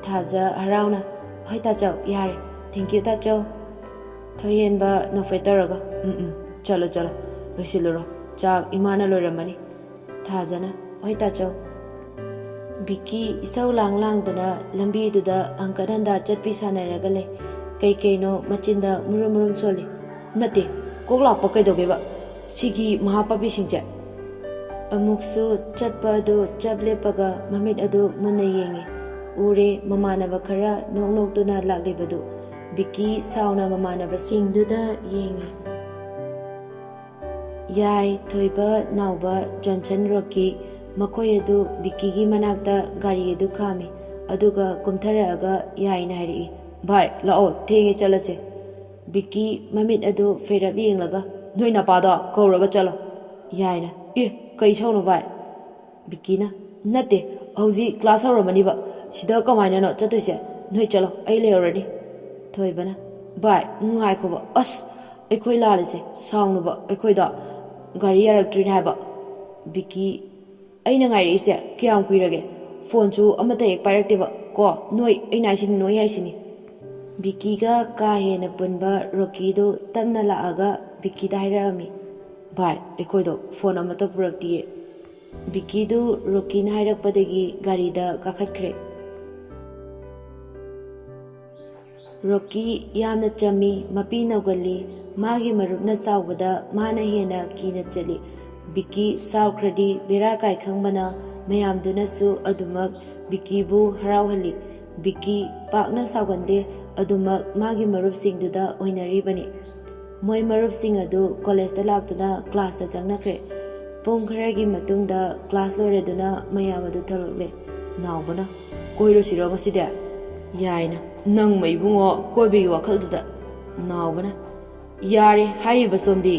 ꯊꯥꯖ ꯍꯔꯥꯎꯅ, "ꯍꯣꯏ ꯇꯥꯆꯧ, ꯌꯥꯔꯦ꯫ Thank you ꯇꯥꯆꯧ"꯫ ꯊꯣꯏꯍꯦꯟꯕ ꯅꯣꯛꯐꯦꯠ ꯇꯧꯔꯒ, "ꯎꯝ ꯎꯝ, ꯆꯠꯂꯣ ꯆꯠꯂꯣ, ꯂꯣꯏꯁꯤꯜꯂꯨꯔꯣ꯫ ꯆꯥꯛ ꯏꯃꯥꯅ ꯂꯣꯏꯔꯝꯃꯅꯤ"꯫ ꯊꯥꯖꯅ, "ꯍꯣꯏ ꯇꯥꯆꯧ"꯫ ꯕꯤꯀꯤ ꯏꯁꯧ ꯂꯥꯡ ꯂꯥꯡꯗꯅ ꯂꯝꯕꯤꯗꯨꯗ ꯍꯪꯀꯠ ꯍꯟꯗꯥ ꯆꯠꯄꯤ ꯁꯥꯟꯅꯔꯒ ꯂꯩ꯫ ꯀꯩ ꯀꯩꯅꯣ ꯃꯆꯤꯟꯗ ꯃꯨꯔꯨꯝ ꯃꯨꯔꯨꯝ ꯁꯣꯜꯂꯤ꯫ "ꯅꯠꯇꯦ, ꯀꯣꯛ ꯂꯥꯛꯄ ꯀꯩꯗꯧꯒꯦꯕ? ꯁꯤꯒꯤ ꯃꯍꯥꯄꯥꯄꯤꯁꯤꯡꯁꯦ"꯫ ꯑꯃꯨꯛꯁꯨ ꯆꯠꯄ ꯑꯗꯨ ꯆꯞ ꯂꯦꯞꯄꯒ ꯃꯃꯤꯠ ꯑꯗꯨ ꯃꯨꯟꯅ ꯌꯦꯡꯉꯤ꯫ ꯎꯔꯦ, ꯃꯃꯥꯟꯅꯕ ꯈꯔ ꯅꯣꯛ ꯅꯣꯛꯇꯨꯅ ꯂꯥꯛꯂꯤꯕꯗꯨ꯫ ꯕꯤꯀꯤ ꯁꯥꯎꯅ ꯃꯃꯥꯟꯅꯕꯁꯤꯡꯗꯨꯗ ꯌꯦꯡꯉꯤ꯫ ꯌꯥꯏ, ꯊꯣꯏꯕ, ꯅꯥꯎꯕ, ꯖꯣꯟꯁꯟ, ꯔꯣꯀꯤ, ꯃꯈꯣꯏ ꯑꯗꯨ ꯕꯤꯀꯤꯒꯤ ꯃꯅꯥꯛꯇ ꯒꯥꯔꯤ ꯑꯗꯨ ꯈꯥꯝꯃꯤ꯫ ꯑꯗꯨꯒ ꯀꯨꯝꯊꯔꯛꯑꯒ ꯌꯥꯏꯅ ꯍꯥꯏꯔꯛꯏ, "ꯚꯥꯏ, ꯂꯥꯛꯑꯣ, ꯊꯦꯡꯉꯦ, ꯆꯠꯂꯁꯦ"꯫ ꯕꯤꯀꯤ ꯃꯃꯤꯠ ꯑꯗꯨ ꯐꯩꯔꯞ ꯌꯦꯡꯂꯒ, "ꯅꯣꯏ ꯅꯄꯥꯗꯣ ꯀꯧꯔꯒ ꯆꯠꯂꯣ"꯫ ꯌꯥꯏꯅ, "ꯑꯦ, ꯀꯩ ꯏꯁꯧꯅꯣ ꯚꯥꯏ?" ꯕꯤꯀꯤꯅ, "ꯅꯠꯇꯦ, ꯍꯧꯖꯤꯛ ꯀ꯭ꯂꯥꯁ ꯍꯧꯔꯝꯃꯅꯤꯕ꯫ ꯁꯤꯗ ꯀꯃꯥꯏꯅꯅꯣ ꯆꯠꯇꯣꯏꯁꯦ? ꯅꯣꯏ ꯆꯠꯂꯣ, ꯑꯩ ꯂꯩꯍꯧꯔꯅꯤ"꯫ ꯊꯣꯏꯕꯅ, "ꯚꯥꯏ, ꯉꯥꯏꯈꯣꯕ, ꯑꯁ, ꯑꯩꯈꯣꯏ ꯂꯥꯜꯂꯤꯁꯦ, ꯁꯥꯎꯅꯨꯕ, ꯑꯩꯈꯣꯏꯗꯣ ꯒꯥꯔꯤ ꯌꯥꯔꯛꯇ꯭ꯔꯤꯅꯦ ꯍꯥꯏꯕ"꯫ ꯕꯤꯀꯤ, "ꯑꯩꯅ ꯉꯥꯏꯔꯛꯏꯁꯦ ꯀꯌꯥꯝ ꯀꯨꯏꯔꯒꯦ? ꯐꯣꯟꯁꯨ ꯑꯃꯠꯇ ꯍꯦꯛ ꯄꯥꯏꯔꯛꯇꯦꯕ꯫ ꯀꯣ, ꯅꯣꯏ, ꯑꯩꯅ ꯍꯥꯏꯁꯤꯅꯤ, ꯅꯣꯏ ꯍꯥꯏꯁꯤꯅꯤ"꯫ ꯕꯤꯀꯤꯒ ꯀꯥ ꯍꯦꯟꯅ ꯄꯨꯟꯕ ꯔꯣꯀꯤꯗꯨ ꯇꯞꯅ ꯂꯥꯛꯑꯒ ꯕꯤꯀꯤꯗ ꯍꯥꯏꯔꯛꯑꯝꯃꯤ, "ꯚꯥꯏ, ꯑꯩꯈꯣꯏꯗꯣ ꯐꯣꯟ ꯑꯃꯠꯇ ꯄꯨꯔꯛꯇꯤꯌꯦ"꯫ ꯕꯤꯀꯤꯗꯨ ꯔꯣꯀꯤꯅ ꯍꯥꯏꯔꯛꯄꯗꯒꯤ ꯒꯥꯔꯤꯗ ꯀꯥꯈꯠꯈ꯭ꯔꯦ꯫ ꯔꯣꯀꯤ ꯌꯥꯝꯅ ꯆꯝꯃꯤ, ꯃꯄꯤ ꯅꯧꯒꯜꯂꯤ, ꯃꯥꯒꯤ ꯃꯔꯨꯞꯅ ꯁꯥꯎꯕꯗ ꯃꯥꯅ ꯍꯦꯟꯅ ꯀꯤꯅ ꯆꯠꯂꯤ꯫ ꯕꯤꯀꯤ ꯁꯥꯎꯈ꯭ꯔꯗꯤ ꯕꯦꯔꯥ ꯀꯥꯏ ꯈꯪꯕꯅ ꯃꯌꯥꯝꯗꯨꯅꯁꯨ ꯑꯗꯨꯃꯛ ꯕꯤꯀꯤꯕꯨ ꯍꯔꯥꯎꯍꯜꯂꯤ꯫ ꯕꯤꯀꯤ ꯄꯥꯛꯅ ꯁꯥꯎꯒꯟꯗꯦ, ꯑꯗꯨꯃꯛ ꯃꯥꯒꯤ ꯃꯔꯨꯞꯁꯤꯡꯗꯨꯗ ꯑꯣꯏꯅꯔꯤꯕꯅꯤ꯫ ꯃꯣꯏ ꯃꯔꯨꯞꯁꯤꯡ ꯑꯗꯨ ꯀꯣꯂꯦꯖꯇ ꯂꯥꯛꯇꯨꯅ ꯀ꯭ꯂꯥꯁꯇ ꯆꯪꯅꯈ꯭ꯔꯦ꯫ ꯄꯨꯡ ꯈꯔꯒꯤ ꯃꯇꯨꯡꯗ ꯀ꯭ꯂꯥꯁ ꯂꯣꯏꯔꯗꯨꯅ ꯃꯌꯥꯝ ꯑꯗꯨ ꯊꯣꯛꯂꯛꯂꯦ꯫ ꯅꯥꯎꯕꯅ, "ꯀꯣꯏꯔꯨꯁꯤꯔꯣ ꯉꯁꯤꯗꯤ?" ꯌꯥꯏꯅ, "ꯅꯪꯃ ꯏꯕꯨꯡꯉꯣ ꯀꯣꯏꯕꯒꯤ ꯋꯥꯈꯜꯗꯨꯗ"꯫ ꯅꯥꯎꯕꯅ, "ꯌꯥꯔꯦ ꯍꯥꯏꯔꯤꯕ ꯁꯣꯝꯗꯤ?"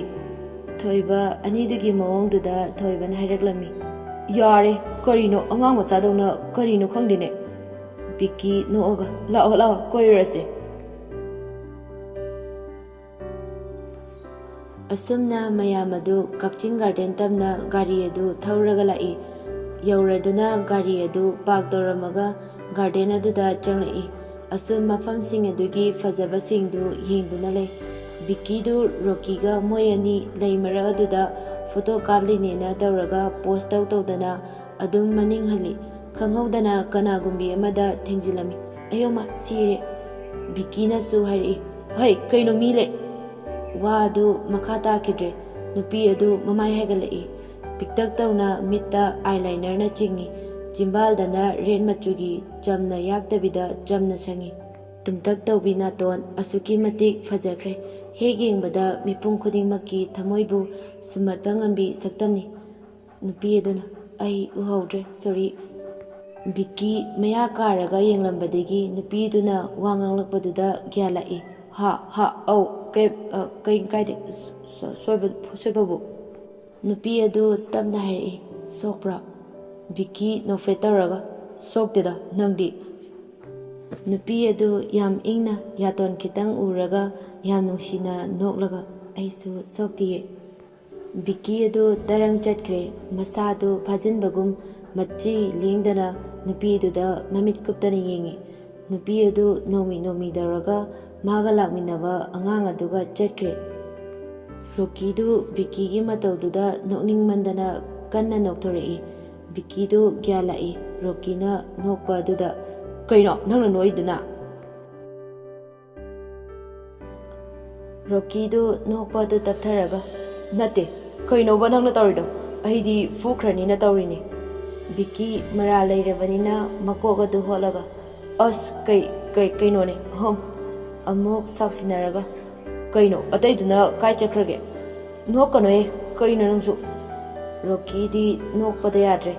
ꯊꯣꯏꯕ ꯑꯅꯤꯗꯨꯒꯤ ꯃꯑꯣꯡꯗꯨꯗ ꯊꯣꯏꯕꯅ ꯍꯥꯏꯔꯛꯂꯝꯃꯤ꯫ "ꯌꯥꯔꯦ, ꯀꯔꯤꯅꯣ ꯑꯉꯥꯡ ꯃꯆꯥꯗꯧꯅ ꯀꯔꯤꯅꯣ ꯈꯪꯗꯦꯅꯦ"꯫ ꯕꯤꯛꯀꯤ ꯅꯣꯛꯑꯒ, "ꯂꯥꯛꯑꯣ ꯂꯥꯛꯑꯣ ꯀꯣꯏꯔꯨꯔꯁꯦ"꯫ ꯑꯁꯨꯝꯅ ꯃꯌꯥꯝ ꯑꯗꯨ ꯀꯛꯆꯤꯡ ꯒꯥꯔꯗꯦꯟ ꯇꯝꯅ ꯒꯥꯔꯤ ꯑꯗꯨ ꯊꯧꯔꯒ ꯂꯥꯛꯏ꯫ ꯌꯧꯔꯗꯨꯅ ꯒꯥꯔꯤ ꯑꯗꯨ ꯄꯥꯔꯛ ꯇꯧꯔꯝꯃꯒ ꯒꯥꯔꯗꯦꯟ ꯑꯗꯨꯗ ꯆꯪꯂꯛꯏ꯫ ꯑꯁꯨꯝ ꯃꯐꯝꯁꯤꯡ ꯑꯗꯨꯒꯤ ꯐꯖꯕꯁꯤꯡꯗꯨ ꯌꯦꯡꯗꯨꯅ ꯂꯩ꯫ ꯕꯤꯛꯀꯤꯗꯨ ꯔꯣꯀꯤꯒ ꯃꯣꯏ ꯑꯅꯤ ꯂꯩ ꯃꯔꯛ ꯑꯗꯨꯗ ꯐꯣꯇꯣ ꯀꯥꯞꯂꯤꯅꯦꯅ ꯇꯧꯔꯒ ꯄꯣꯁ ꯇꯧ ꯇꯧꯗꯅ ꯑꯗꯨꯝ ꯃꯅꯤꯡ ꯍꯜꯂꯤ꯫ ꯈꯪꯍꯧꯗꯅ ꯀꯅꯥꯒꯨꯝꯕꯤ ꯑꯃꯗ ꯊꯦꯡꯖꯤꯜꯂꯝꯃꯤ꯫ "ꯑꯌꯣꯃ, ꯁꯤꯔꯦ!" ꯕꯤꯛꯀꯤꯅꯁꯨ ꯍꯥꯏꯔꯛꯏ꯫ "ꯍꯩ, ꯀꯩꯅꯣ ꯃꯤ ꯂꯩ!" ꯋꯥ ꯑꯗꯨ ꯃꯈꯥ ꯇꯥꯈꯤꯗ꯭ꯔꯦ꯫ ꯅꯨꯄꯤ ꯑꯗꯨ ꯃꯃꯥꯏ ꯍꯥꯏꯒꯠꯂꯛꯏ꯫ ꯄꯤꯛꯇꯛ ꯇꯧꯅ ꯃꯤꯠꯇ ꯑꯥꯏꯂꯥꯏꯅꯔꯅ ꯆꯤꯡꯏ꯫ ꯆꯤꯝꯕꯥꯜꯗꯅ ꯔꯦꯗ ꯃꯆꯨꯒꯤ ꯆꯝꯅ ꯌꯥꯛꯇꯕꯤꯗ ꯆꯝꯅ ꯁꯪꯏ꯫ ꯇꯨꯝꯇꯛ ꯇꯧꯕꯤ ꯅꯥꯇꯣꯟ ꯑꯁꯨꯛꯀꯤ ꯃꯇꯤꯛ ꯐꯖꯈ꯭ꯔꯦ꯫ ꯍꯦꯛ ꯌꯦꯡꯕꯗ ꯃꯤꯄꯨꯝ ꯈꯨꯗꯤꯡꯃꯛꯀꯤ ꯊꯃꯣꯏꯕꯨ ꯁꯨꯝꯍꯠꯄ ꯉꯝꯕꯤ ꯁꯛꯇꯝꯅꯤ꯫ ꯅꯨꯄꯤ ꯑꯗꯨꯅ, "ꯑꯩ ꯎꯍꯧꯗ꯭ꯔꯦ, ꯁꯣꯔꯤ"꯫ ꯕꯤꯛꯀꯤ ꯃꯌꯥ ꯀꯥꯔꯒ ꯌꯦꯡꯂꯝꯕꯗꯒꯤ ꯅꯨꯄꯤꯗꯨꯅ ꯋꯥ ꯉꯥꯡꯂꯛꯄꯗꯨꯗ ꯒ꯭ꯌꯥꯟ ꯂꯥꯛꯏ꯫ "ꯍꯥ, ꯍꯥ, ꯑꯧ, ꯀꯩ, ꯑ, ꯀꯩ ꯀꯥꯏꯗꯦ, ꯁꯣ-, ꯁꯣ-, ꯁꯣꯏꯕ-, ꯁꯣꯏꯕꯕꯨ"꯫ ꯅꯨꯄꯤ ꯑꯗꯨ ꯇꯞꯅ ꯍꯥꯏꯔꯛꯏ, "ꯁꯣꯛꯄ꯭ꯔꯥ?" ꯕꯤꯛꯀꯤ ꯅꯣꯛꯐꯦꯠ ꯇꯧꯔꯒ, "ꯁꯣꯛꯇꯦꯗ, ꯅꯪꯗꯤ?" ꯅꯨꯄꯤ ꯑꯗꯨ ꯌꯥꯝ ꯏꯪꯅ ꯌꯥꯇꯣꯟ ꯈꯤꯇꯪ ꯎꯔꯒ ꯌꯥꯝ ꯅꯨꯡꯁꯤꯅ ꯅꯣꯛꯂꯒ, "ꯑꯩꯁꯨ ꯁꯣꯛꯇꯤꯌꯦ"꯫ ꯕꯤꯛꯀꯤ ꯑꯗꯨ ꯇꯔꯪ ꯆꯠꯈ꯭ꯔꯦ꯫ ꯃꯁꯥꯗꯨ ꯐꯥꯖꯤꯟꯕꯒꯨꯝ ꯃꯆꯤ ꯂꯦꯡꯗꯅ ꯅꯨꯄꯤꯗꯨꯗ ꯃꯃꯤꯠ ꯀꯨꯞꯇꯅ ꯌꯦꯡꯏ꯫ ꯅꯨꯄꯤ ꯑꯗꯨ ꯅꯣꯡꯃꯤ ꯅꯣꯡꯃꯤ ꯇꯧꯔꯒ ꯃꯥꯒ ꯂꯥꯛꯃꯤꯟꯅꯕ ꯑꯉꯥꯡ ꯑꯗꯨꯒ ꯆꯠꯈ꯭ꯔꯦ꯫ ꯔꯣꯀꯤꯗꯨ ꯕꯤꯛꯀꯤꯒꯤ ꯃꯇꯧꯗꯨꯗ ꯅꯣꯛꯅꯤꯡꯃꯟꯗꯅ ꯀꯟꯅ ꯅꯣꯛꯊꯣꯔꯛꯏ꯫ ꯕꯤꯛꯀꯤꯗꯨ ꯒ꯭ꯌꯥꯟ ꯂꯥꯛꯏ꯫ ꯔꯣꯀꯤꯅ ꯅꯣꯛꯄ ꯑꯗꯨꯗ, "ꯀꯩꯅꯣ ꯅꯪꯅ ꯅꯣꯛꯏꯗꯨꯅ?" ꯔꯣꯀꯤꯗꯨ ꯅꯣꯛꯄ ꯑꯗꯨ ꯇꯞꯊꯔꯒ, "ꯅꯠꯇꯦ, ꯀꯩꯅꯣꯕ ꯅꯪꯅ ꯇꯧꯔꯤꯗꯣ? ꯑꯩꯗꯤ ꯐꯨꯈ꯭ꯔꯅꯤꯅ ꯇꯧꯔꯤꯅꯦ"꯫ ꯕꯤꯛꯀꯤ ꯃꯔꯥꯜ ꯂꯩꯔꯕꯅꯤꯅ ꯃꯀꯣꯛ ꯑꯗꯨ ꯍꯣꯠꯂꯒ, "ꯑꯁ, ꯀꯩ, ꯀꯩ, ꯀꯩꯅꯣꯅꯦ, ꯑꯍꯝ"꯫ ꯑꯃꯨꯛ ꯁꯥꯎꯁꯤꯟꯅꯔꯒ, ꯀꯩꯅꯣ, ꯑꯇꯩꯗꯨꯅ ꯀꯥꯏ ꯆꯠꯈ꯭ꯔꯒꯦ? ꯅꯣꯛꯀꯅꯣꯍꯦ, ꯀꯩꯅꯣ ꯅꯪꯁꯨ? ꯔꯣꯀꯤꯗꯤ ꯅꯣꯛꯄꯗ ꯌꯥꯗ꯭ꯔꯦ꯫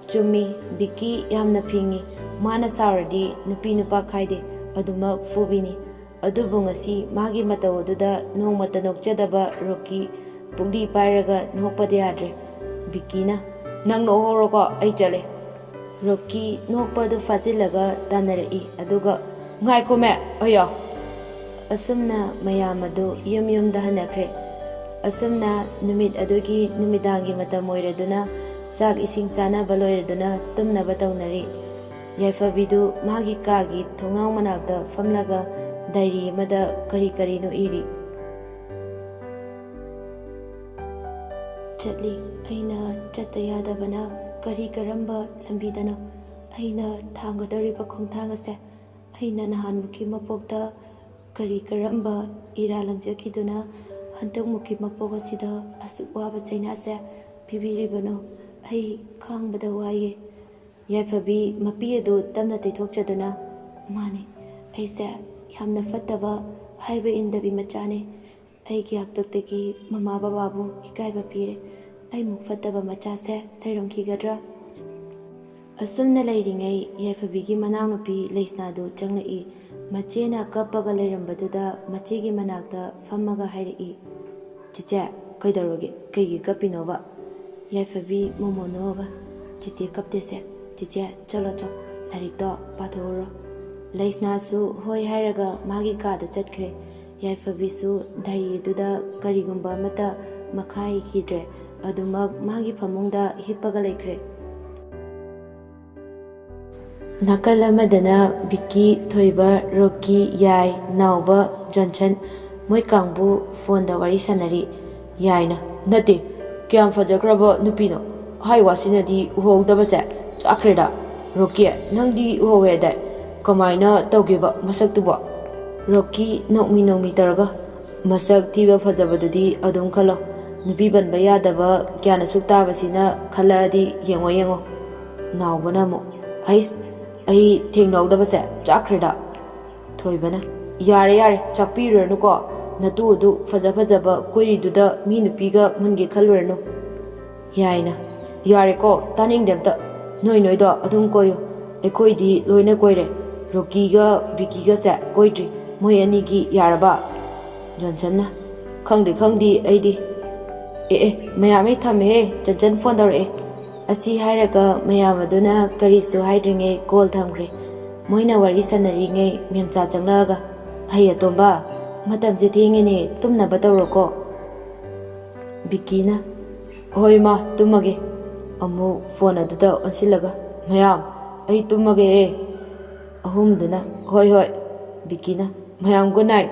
ꯆꯨꯝꯃꯤ, ꯕꯤꯀꯤ ꯌꯥꯝꯅ ꯐꯤꯡꯉꯤ꯫ ꯃꯥꯅ ꯁꯥꯎꯔꯗꯤ ꯅꯨꯄꯤ ꯅꯨꯄꯥ ꯈꯥꯏꯗꯦ, ꯑꯗꯨꯃꯛ ꯐꯨꯕꯤꯅꯤ꯫ ꯑꯗꯨꯕꯨ ꯉꯁꯤ ꯃꯥꯒꯤ ꯃꯇꯧ ꯑꯗꯨꯗ ꯅꯣꯡꯃꯇ ꯅꯣꯛꯆꯗꯕ ꯔꯣꯀꯤ ꯄꯨꯛꯂꯤ ꯄꯥꯏꯔꯒ ꯅꯣꯛꯄꯗ ꯌꯥꯗ꯭ꯔꯦ꯫ ꯕꯤꯀꯤꯅ, "ꯅꯪ ꯅꯣꯛꯍꯧꯔꯣꯀꯣ, ꯑꯩ ꯆꯠꯂꯦ꯫" ꯔꯣꯀꯤ ꯅꯣꯛꯄ ꯑꯗꯨ ꯐꯥꯖꯤꯜꯂꯒ ꯇꯥꯟꯅꯔꯛꯏ, ꯑꯗꯨꯒ, "ꯉꯥꯏꯈꯣꯃꯦ, ꯑꯌꯥ!" ꯑꯁꯨꯝꯅ ꯃꯌꯥꯝ ꯑꯗꯨ ꯌꯨꯝ ꯌꯨꯝꯗ ꯍꯟꯅꯈ꯭ꯔꯦ꯫ ꯑꯁꯨꯝꯅ ꯅꯨꯃꯤꯠ ꯑꯗꯨꯒꯤ ꯅꯨꯃꯤꯗꯥꯡꯒꯤ ꯃꯇꯝ ꯑꯣꯏꯔꯗꯨꯅ ꯆꯥꯛ ꯏꯁꯤꯡ ꯆꯥꯅꯕ ꯂꯣꯏꯔꯗꯨꯅ ꯇꯨꯝꯅꯕ ꯇꯧꯅꯔꯤ꯫ ꯌꯥꯏꯐꯕꯤꯗꯨ ꯃꯥꯒꯤ ꯀꯥꯒꯤ ꯊꯣꯡꯅꯥꯎ ꯃꯅꯥꯛꯇ ꯐꯝꯂꯒ ꯗꯥꯏꯔꯤ ꯑꯃꯗ ꯀꯔꯤ ꯀꯔꯤꯅꯣ ꯏꯔꯤ꯫ "ꯆꯠꯂꯤ, ꯑꯩꯅ ꯆꯠꯇ ꯌꯥꯗꯕꯅ ꯀꯔꯤ ꯀꯔꯝꯕ ꯂꯝꯕꯤꯗꯅꯣ? ꯑꯩꯅ ꯊꯥꯡꯒꯗꯧꯔꯤꯕ ꯈꯣꯡꯊꯥꯡ ꯑꯁꯦ, ꯑꯩꯅ ꯅꯍꯥꯟꯃꯨꯛꯀꯤ ꯃꯄꯣꯛꯇ ꯀꯔꯤ ꯀꯔꯝꯕ ꯏꯔꯥ ꯂꯪꯖꯈꯤꯗꯨꯅ ꯍꯟꯗꯛꯃꯨꯛꯀꯤ ꯃꯄꯣꯛ ꯑꯁꯤꯗ ꯑꯁꯨꯛ ꯋꯥꯕ ꯆꯩꯅꯥꯁꯦ ꯄꯤꯕꯤꯔꯤꯕꯅꯣ? ꯑꯩ ꯈꯥꯡꯕꯗ ꯋꯥꯏꯌꯦ꯫" ꯌꯥꯏꯐꯕꯤ ꯃꯄꯤ ꯑꯗꯨ ꯇꯞꯅ ꯇꯩꯊꯣꯛꯆꯗꯨꯅ, "ꯃꯥꯅꯤ, ꯑꯩꯁꯦ ꯌꯥꯝꯅ ꯐꯠꯇꯕ, ꯍꯥꯏꯕ ꯏꯟꯗꯕꯤ ꯃꯆꯥꯅꯤ꯫ ꯑꯩꯒꯤ ꯍꯥꯛꯇꯛꯇꯒꯤ ꯃꯃꯥ ꯕꯕꯥꯕꯨ ꯏꯀꯥꯏꯕ ꯄꯤꯔꯦ꯫ ꯑꯩꯃꯨꯛ ꯐꯠꯇꯕ ꯃꯆꯥꯁꯦ ꯂꯩꯔꯝꯈꯤꯒꯗ꯭ꯔꯥ?" ꯑꯁꯨꯝꯅ ꯂꯩꯔꯤꯉꯩ ꯌꯥꯏꯐꯕꯤꯒꯤ ꯃꯅꯥꯎꯅꯨꯄꯤ ꯂꯩꯁꯅꯥꯗꯨ ꯆꯪꯂꯛꯏ꯫ ꯃꯆꯦꯅ ꯀꯞꯄꯒ ꯂꯩꯔꯝꯕꯗꯨꯗ ꯃꯆꯦꯒꯤ ꯃꯅꯥꯛꯇ ꯐꯝꯃꯒ ꯍꯥꯏꯔꯛꯏ, "ꯆꯤꯆꯦ, ꯀꯩꯗꯧꯔꯒꯦ? ꯀꯩꯒꯤ ꯀꯞꯄꯤꯅꯣꯕ?" ꯌꯥꯏꯐꯕꯤ ꯃꯣꯃꯣꯟ ꯅꯣꯛꯑꯒ, "ꯆꯤꯆꯦ ꯀꯞꯇꯦꯁꯦ꯫ ꯆꯤꯆꯦ, ꯆꯠꯂꯣ ꯆꯣ, ꯂꯥꯏꯔꯤꯛꯇꯣ ꯄꯥꯊꯣꯛꯎꯔꯣ꯫" ꯂꯩꯁꯅꯥꯁꯨ ꯍꯣꯏ ꯍꯥꯏꯔꯒ ꯃꯥꯒꯤ ꯀꯥꯗ ꯆꯠꯈ꯭ꯔꯦ꯫ ꯌꯥꯏꯐꯕꯤꯁꯨ ꯗꯥꯏꯔꯤꯗꯨꯗ ꯀꯔꯤꯒꯨꯝꯕ ꯑꯃꯠꯇ ꯃꯈꯥ ꯏꯈꯤꯗ꯭ꯔꯦ꯫ ꯑꯗꯨꯃꯛ ꯃꯥꯒꯤ ꯐꯃꯨꯡꯗ ꯍꯤꯞꯄꯒ ꯂꯩꯈ꯭ꯔꯦ꯫ ꯅꯥꯀꯜ ꯑꯃꯗꯅ ꯕꯤꯛꯀꯤ, ꯊꯣꯏꯕ, ꯔꯣꯛꯀꯤ, ꯌꯥꯏ, ꯅꯥꯎꯕ, ꯖꯣꯟꯁꯟ, ꯃꯣꯏ ꯀꯥꯡꯕꯨ ꯐꯣꯟꯗ ꯋꯥꯔꯤ ꯁꯥꯟꯅꯔꯤ꯫ ꯌꯥꯏꯅ, "ꯅꯠꯇꯦ, ꯀꯌꯥꯝ ꯐꯖꯈ꯭ꯔꯕ ꯅꯨꯄꯤꯅꯣ? ꯍꯥꯏ ꯋꯥꯁꯤꯅꯗꯤ ꯎꯍꯧꯗꯕꯁꯦ ꯆꯥꯛꯈ꯭ꯔꯦꯗ꯫ ꯔꯣꯛꯀꯤ, ꯅꯪꯗꯤ ꯎꯍꯧꯋꯦ ꯍꯥꯏꯗꯥꯏ? ꯀꯃꯥꯏꯅ ꯇꯧꯒꯦꯕ ꯃꯁꯛꯇꯨꯕꯣ?" ꯔꯣꯛꯀꯤ ꯅꯣꯛꯃꯤ ꯅꯣꯛꯃꯤ ꯇꯧꯔꯒ, "ꯃꯁꯛ ꯊꯤꯕ ꯐꯖꯕꯗꯨꯗꯤ ꯑꯗꯨꯝ ꯈꯜꯂꯣ, ꯅꯨꯄꯤ ꯄꯟꯕ ꯌꯥꯗꯕ ꯒ꯭ꯌꯥꯟ ꯑꯁꯨꯛ ꯇꯥꯕꯁꯤꯅ ꯈꯜꯂꯛꯑꯗꯤ ꯌꯦꯡꯉꯣ ꯌꯦꯡꯉꯣ꯫" ꯅꯥꯎꯕꯅ ꯑꯃꯨꯛ, "ꯍꯩꯁ, ꯑꯩ ꯊꯦꯡꯅꯍꯧꯗꯕꯁꯦ ꯆꯥꯛꯈ꯭ꯔꯦꯗ꯫" ꯊꯣꯏꯕꯅ, "ꯌꯥꯔꯦ ꯌꯥꯔꯦ, ꯆꯥꯛꯄꯤꯔꯨꯔꯅꯨꯀꯣ, ꯅꯇꯨ ꯑꯗꯨ ꯐꯖ ꯐꯖꯕ ꯀꯣꯏꯔꯤꯗꯨꯗ ꯃꯤ ꯅꯨꯄꯤꯒ ꯃꯨꯟꯒꯦ ꯈꯜꯂꯨꯔꯅꯨ꯫ ꯌꯥꯏꯅ, ꯌꯥꯔꯦꯀꯣ, ꯇꯥꯅꯤꯡꯗꯦ ꯑꯝꯇ꯫ ꯅꯣꯏ ꯅꯣꯏꯗꯣ ꯑꯗꯨꯝ ꯀꯣꯏꯌꯨ, ꯑꯩꯈꯣꯏꯗꯤ ꯂꯣꯏꯅ ꯀꯣꯏꯔꯦ꯫ ꯔꯣꯀꯤꯒ ꯕꯤꯀꯤꯒꯁꯦ ꯀꯣꯏꯗ꯭ꯔꯤ꯫ ꯃꯣꯏ ꯑꯅꯤꯒꯤ ꯌꯥꯔꯕ? ꯖꯣꯟꯁꯟꯅ, ꯈꯪꯗꯦ ꯈꯪꯗꯦ ꯑꯩꯗꯤ꯫ ꯑꯦ ꯑꯦ, ꯃꯌꯥꯝ ꯑꯩ ꯊꯝꯃꯦꯍꯦ, ꯆꯟꯆꯟ ꯐꯣꯟ ꯇꯧꯔꯛꯑꯦ꯫ ꯑꯁꯤ ꯍꯥꯏꯔꯒ ꯃꯌꯥꯝ ꯑꯗꯨꯅ ꯀꯔꯤꯁꯨ ꯍꯥꯏꯗ꯭ꯔꯤꯉꯩ ꯀꯣꯜ ꯊꯝꯈ꯭ꯔꯦ꯫ ꯃꯣꯏꯅ ꯋꯥꯔꯤ ꯁꯥꯟꯅꯔꯤꯉꯩ ꯃꯦꯝꯆꯥ ꯆꯪꯂꯛꯑꯒ, "ꯑꯍꯩ ꯑꯇꯣꯝꯕ, ꯃꯇꯝꯁꯦ ꯊꯦꯡꯉꯦꯅꯦ, ꯇꯨꯝꯅꯕ ꯇꯧꯔꯣꯀꯣ"꯫ ꯕꯤꯀꯤꯅ, "ꯍꯣꯏ ꯏꯃꯥ, ꯇꯨꯝꯃꯒꯦ"꯫ ꯑꯃꯨꯛ ꯐꯣꯟ ꯑꯗꯨꯗ ꯑꯣꯟꯁꯤꯜꯂꯒ, "ꯃꯌꯥꯝ, ꯑꯩ ꯇꯨꯝꯃꯒꯦꯍꯦ"꯫ ꯑꯍꯨꯝꯗꯨꯅ, "ꯍꯣꯏ ꯍꯣꯏ"꯫ ꯕꯤꯀꯤꯅ, "ꯃꯌꯥꯝ good night"꯫